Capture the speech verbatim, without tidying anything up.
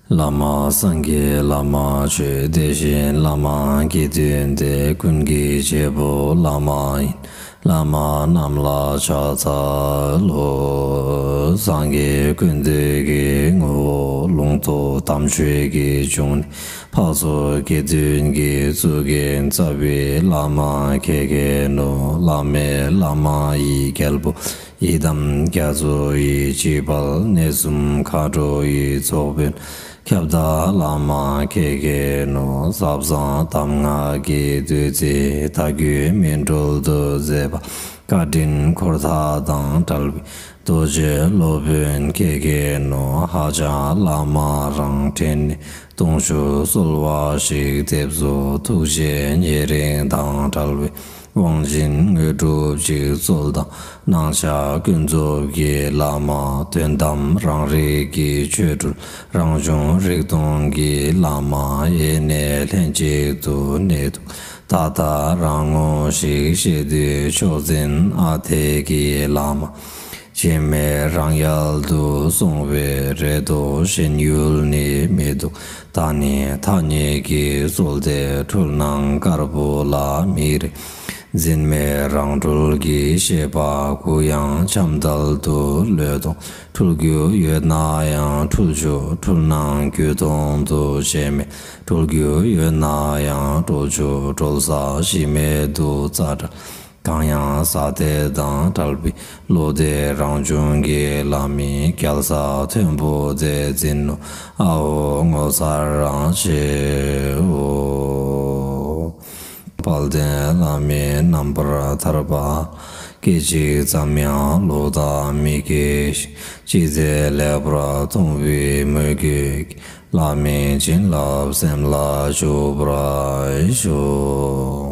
བླ་མ་སངས་རྒྱས་བླ་མ་ཆོས་དེ་བཞིན་བླ་མ་དགེ་འདུན་ཏེ། ཀུན་གྱི་བྱེད་པོ་བླ་མ་ཡིན། བླ་མ་རྣམས་ལ་ཕྱག་འཚལ་ལོ། སངས་རྒྱས་ཀུན་འདུས་ཀྱི་ངོ་བོ་ལུང་རྟོགས་དམ་ཆོས་ཀྱི་འབྱུང་གནས། འཕགས་ཚོགས་དགེ་འདུན་གྱི་གཙུག་རྒྱན་རྩ་བའི་བླ་མ་ཁྱེད་མཁྱེན་ནོ། བླ་མའི་བླ་མ་ཡི་རྒྱལ་པོ། ཡི་དམ་རྒྱ་མཚོ་ཡི་བྱེད་པ། གནས་གསུམ་མཁའ་འགྲོ་ཡི་ཚོགས་དཔོན། ཁྱབ་བདག་བླ་མ་ཁྱེད་མཁྱེན་ནོ། ཟབ་གསང་གདམས་ངག་གི་བདུད་རྩི། བདག་རྒྱུད་སྨིན་གྲོལ་དུ་མཛད་པ། བཀའ་དྲིན་འཁོར་མཐའ་དང་བྲལ་བའི་རྡོ་རྗེ་སློབ་དཔོན་ཁྱེད་མཁྱེན་ནོ། ཧ་ཅང་བླ་མ་རང་འདྲེན་ནས། སྟོང་ཕྲག་གསོལ་བ་ཞིག་འདེབས་སོ། ཐུགས་རྗེ་ཉེ་རིང་དང་བྲལ་བའི་དབང་ཆེན་དངོས་གྲུབ་ཅིག་སྩོལ་དང་། སྣང་ཆ་ཀུན་རྫོབ་ཀྱི་བླ་མ། དོན་དམ་རང་རིག་གི་ཆོ་འཕྲུལ། རང་བྱུང་རིག་སྟོང་གི་བླ་མ། ཡེ་ནས་ལྷན་ཅིག་ཏུ་གནས་འདུག་ད་ལྟ་རང་ངོ་ཞིག་ཤེས་དུས་མཆོག་འཛིན་ཨ་འཐས་ཀྱི་བླ་མ། ཕྱི་མའི་རང་ཡལ་དུ་སོང་བས་རེ་དོགས་གཞན་ཡུལ་ནི་མི་འདུག་ད་ནི་ཐ་སྙད་ཀྱིས་གསོལ་ཏེ་འཁྲུལ་སྣང་དཀར་པོ་ལ་མི་རེ། འཛིན་མེད་རང་གྲོལ་གྱི་ཤེས་པ་གུ་ཡངས་འཆམ་དལ་དུ་བློས་ཐོངས། འཁྲུལ་རྒྱུ་ཡོད་ན་ཡང་འཁྲུལ་ཆོག་འཁྲུལ་སྣང་རྒྱུད་སྟོང་དུ་བྱས་མེད། གྲོལ་རྒྱུ་ཡོད་ན་ཡང་གྲོལ་ཆོག་གྲོལ་ས་གཞི་མེད་དུ་རྩ་བྲལ། གང་ཡང་ཟག་བདེ་དང་བྲལ་བའི་བློ་བདེ་རང་བྱུང་གི་ལམ་ཡིན། རྒྱལ་ས་མཐོན་པོ་དེ་འཛིན་ནོ། ཨ་ཧོ་ངོ་མཚར་རང་ཆེའོ། དཔལ་ལྡན་བླ་མའི་རྣམ་པར་ཐར་པ། སྐད་ཅིག་ཙམ་ཡང་ལོག་ལྟ་མི་སྐྱེ་ཞིང་། ཅི་མཛད་ལེགས་པར་མཐོང་བའི་མོས་གུས་ཀྱིས། བླ་མའི་བྱིན་རླབས་སེམས་ལ་འཇུག་པར་ཤོག